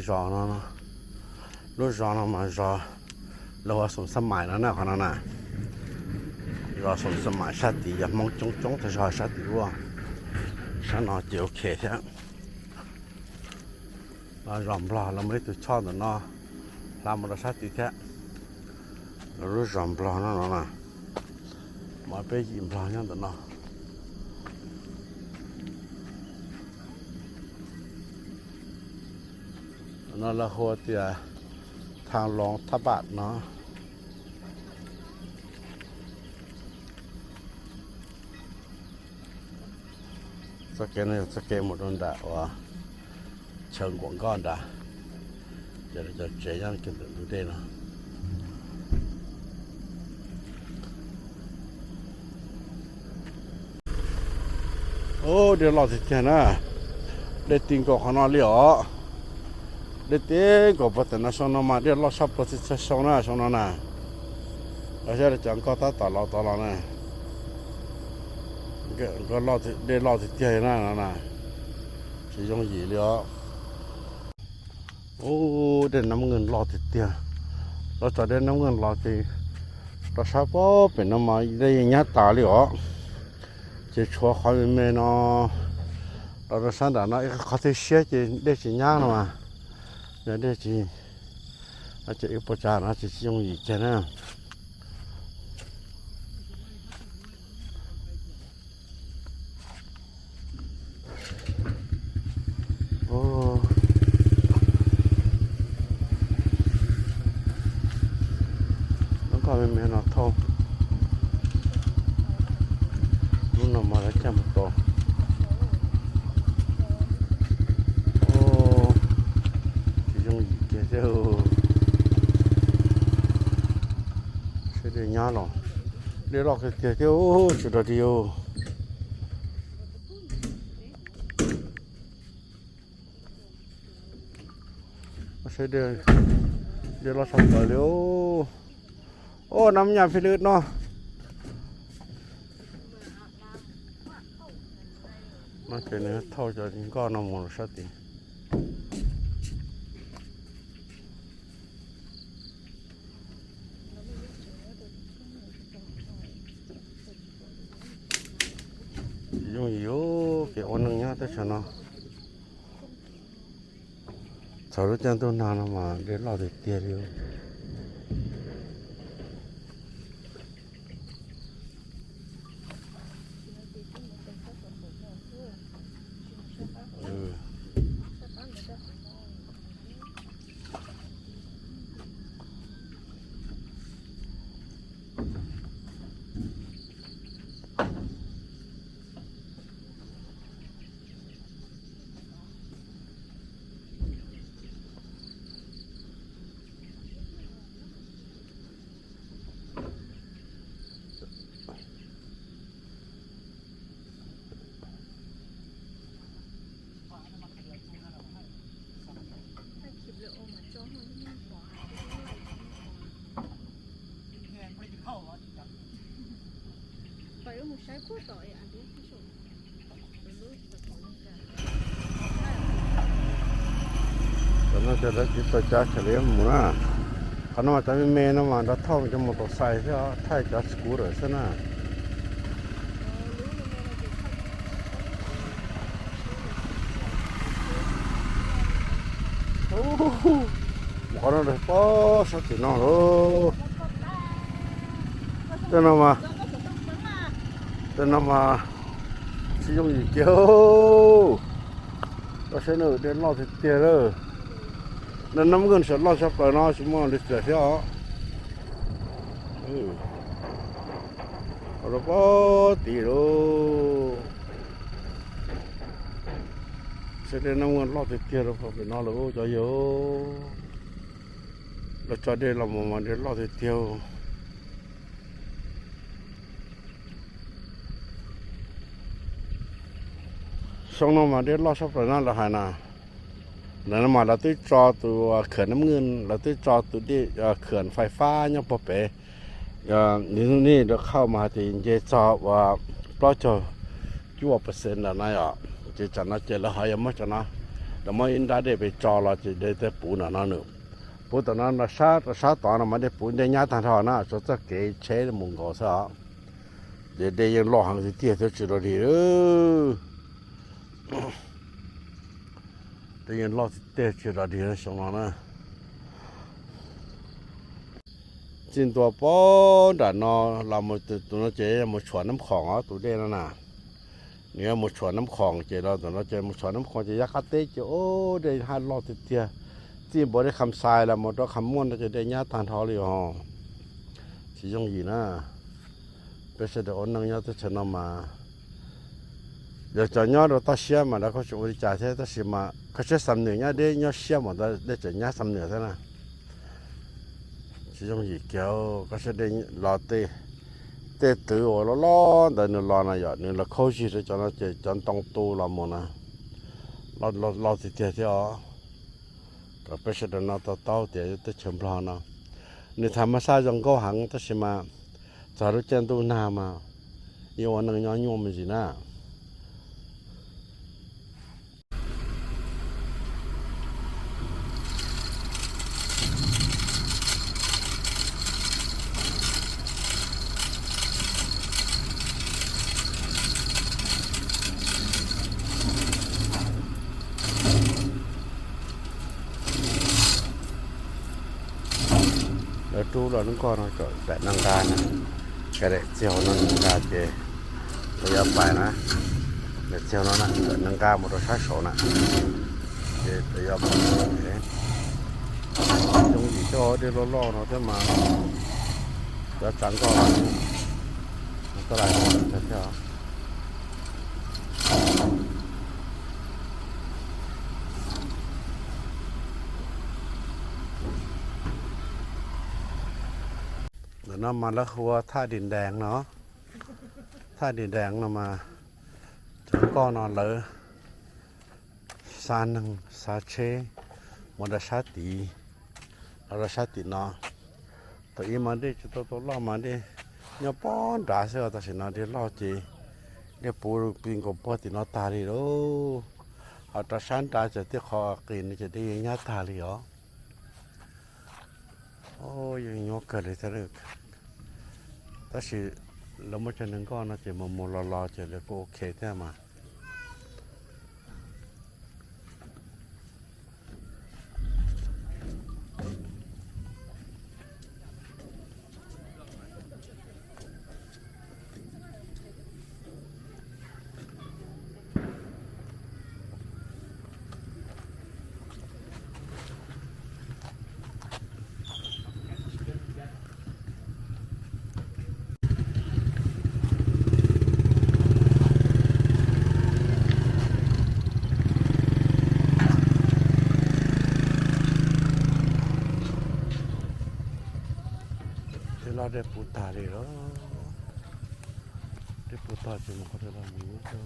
Giò nó, nó. Lub giò nó mà giò lầu Xuân Sâm Mãi nó nè, con nó nè. Giò Xuân Sâm Mãi sát tí, giờ mong trống trống thì giò sát tí luôn. Sát nó chỉ ok thế. Nó giò blo, nó mới từ cho tụi nó. Làm một sát tí thế. Nó lub giò blo nó, nó nè. Mà bé dị blo nhá tụi nó. Nó là hồ tiệt thang lòng tháp bạt nó. Sake nó sake một đồn đã và trường quảng con đã. Giờ là giờ chế nhá, kinh tế đủ tê nó. Ô, đê lọt thì chè nè. Đê tin có khó nói li ó. Đê tin có bắt nó xong nó mà đê lọt sắp process xong nè, xong nó nè. Ở đây là chẳng có tát tỏ lọt tỏ lọt nè. Cái, có lọt thì, đê lọt thì chè nè, nè, nè. Chỉ dùng gì li ó. ໂອ້ ໄດ້ນ້ຳເງິນຫຼອກຕິດເຕຍ ລາວຈະໄດ້ນ້ຳເງິນຫຼອກຕິດ ລາວຊາບເປັນນ້ຳມາໄດ້ຍາຕາເລີຍເນາະ ເຈຊົວເຂົາແມ່ນເນາະ ລາວຊາດາເນາະ ເຂົາຊິເຊຍເຈໄດ້ຊິຍາເນາະ ຍາໄດ້ຊິ ອາດຈະອຸປະຈານ ອາດຈະຊິຍົງອີກແຄ່ນະ. ໂອ້ ມັນກໍແມ່ນໆເນາະ ເທົ່າ ລຸ້ນອອກມາແລ້ວຈຳຕໍ່ ໂອ້ ຊິຍົງອີກແກ່ເດີ ຊິໄດ້ຍາເນາະ. ເດລອກເກຍເກຍ ໂອ້ ສຸດຍອດດີໂອ ໃຊ້ເດ ເດລອກຊອກໄປເລີຍໂອ ໂອ້ ນ້ຳຍາພິລຶດເນາະ ມາເປັນເທົ່າຈະກິນກໍນ້ຳມັນສະຕິ. ຢູ່ຢູ່ ເກໂອນໜຶ່ງຍາແຕ່ຊະເນາະ ສາວລູກຈັນໂຕນານະມາ ເດລອດເຕຍເດ. ເອີ Karena cara kita cari ilmu lah. Karena macam ini nama datang macam motorsai saya, thai gas gura sana. Oh, bukan ada pas hati nang lo. Tena ma, tena ma, si yong yi kiao. Ka se no de lo ti tie lo. Na nam ngun se lo sa pa no si mo de se se o. Ro pa ti lo. Se de nam ngun lo ti tie lo pa pe no lo jo yo. ລະຈອດເດລະມາມາເດລອດເທຽວ ຊ່ອງນອກມາເດລອດຊອບລະນະລະຫາຍນາ ລະນະມາລະຕຸ້ຍຈອດຕູເຂື່ອນນ້ຳເງິນ ລະຕຸ້ຍຈອດຕູເດ ເຂື່ອນໄຟຟ້າຍັງບໍ່ເປ ເອີ ນີ້ ນີ້ເດີເຂົ້າມາທີ່ເຈຈອບວ່າ ປລໍດຈອ ຈຸວ່າເປີເຊັນລະນາຍອະ ເຈຈະນະເຈລະຫາຍມາຈະນະ Đa mâo in đa đê pê cho lo chỉ đê tê pú nà nó nư. Pú tơ nó nó sát, nó sát tỏ nó mà đê pú đê nhá thằng thọ nó, số tơ kế chế mùng gò sơ. Đê đê yên lo hàng thì tiệt theo chỉ lo đi ư. Đê yên lo thì tiệt chỉ lo đi nó sống nó nè. Chính tua pó đã nó là một tụ nó chế một chuột nấm khỏng á, tụ đê nó nè. ນີ້ໝົດສວນນ້ຳຂອງເຈ ລາວຕອນເນາະ ເຈໝົດສວນນ້ຳຂອງເຈ ຢາກກະເຕະເຈ ໂອ້ ໄດ້ຮາດລອດເທື່ອ ທີ່ບໍ່ໄດ້ຄຳຊາຍລະ ໝົດດອກຄຳມ່ວນ ເຈໄດ້ຍາຕານທອງເລີຍ ຊິຍົງຢີນະ ເປັນສະເດໂອນນັງຍາຕະຊະນະມາ ຢາກຈະຍອດໂດຕາເຊຍມາ ແລ້ວກໍຊິບໍລິຈາກແທ້ ຕາຊິມາ ກະເຊສຳເໜືອຍາເດ ຍອດເຊຍໝົດ ໄດ້ຈະຍາສຳເໜືອແທ້ນະ. ຊິຍົງຢີແກ້ວ ກະຊິໄດ້ລໍເຕ ເຕຕື້ໂອລໍໆ ແຕ່ໜຶ່ງລໍນະ ຍອດໜຶ່ງລະເຂົ້າຊິໄດ້ຈອນເນາະ ເຈ ຈອນຕ້ອງຕູ້ລໍໝົດນະ ລໍ ລໍ ລໍຊິເຕເທອ ກະເປັນສະດານອຕະເຕົ້າເຕເຕເຊີມພລອນເນາະ ໃນທຳມະຊາດຢອງເກົາຫັງ ຕະຊິມາ ສາລຸແຈ້ນຕູ້ນາມາ ອີໂອນັງຍໍຍົມຊິນະ. ລະຕູ້ລະໜຶ່ງກ່ອນເນາະ ຈອດແບບນັ່ງການນະ ກະໄດ້ເຈົ້ານັ່ງການເຈ ລະຍະໄປນະ ແບບເຈົ້ານັ້ນນະ ນັ່ງການມໍເຕີໄຊໂຊນະ ເຈ ລະຍະໄປ ໂອເຄ ຈົງດີເຈົ້າເດລໍໆເນາະ ເຈົ້າມາ ລະຈັງກ່ອນ ອັນຕະລາຍເຈົ້າ. ດຽວເນາະ ມາລະຫົວທ່າດິນແດງເນາະ ທ່າດິນແດງເນາະ ມາຈອງກ້ອງນອນເລີ ຊານໜຶ່ງ ຊາເຊ ມໍເຕີໄຊຕີ ມໍເຕີໄຊຕີເນາະ. ໂຕອີມາເດ ຈະໂຕໂຕລໍມາເດ ຍອປອນດາເຊຕາຊິນາເດລໍເຈ ເດປູປິງໂກປອຕິນອຕາລີໂລ ອາຕາຊານຕາຈະຕິຂໍອາກິນຈະເດຍາຕາລີອໍ. ໂອ້ຍ ຍັງຍົກເກີດເລີຍທະເລິກ ຕາຊິລະມົດຈະໜຶ່ງກ່ອນນະ ເຈມາໂມລໍລໍເຈເລີຍ ໂອເຄແທ້ມາ. ເດລາເດປູຕາເດລາ ເດປູຕາເຈມາເດລາມີເຈົ້າ.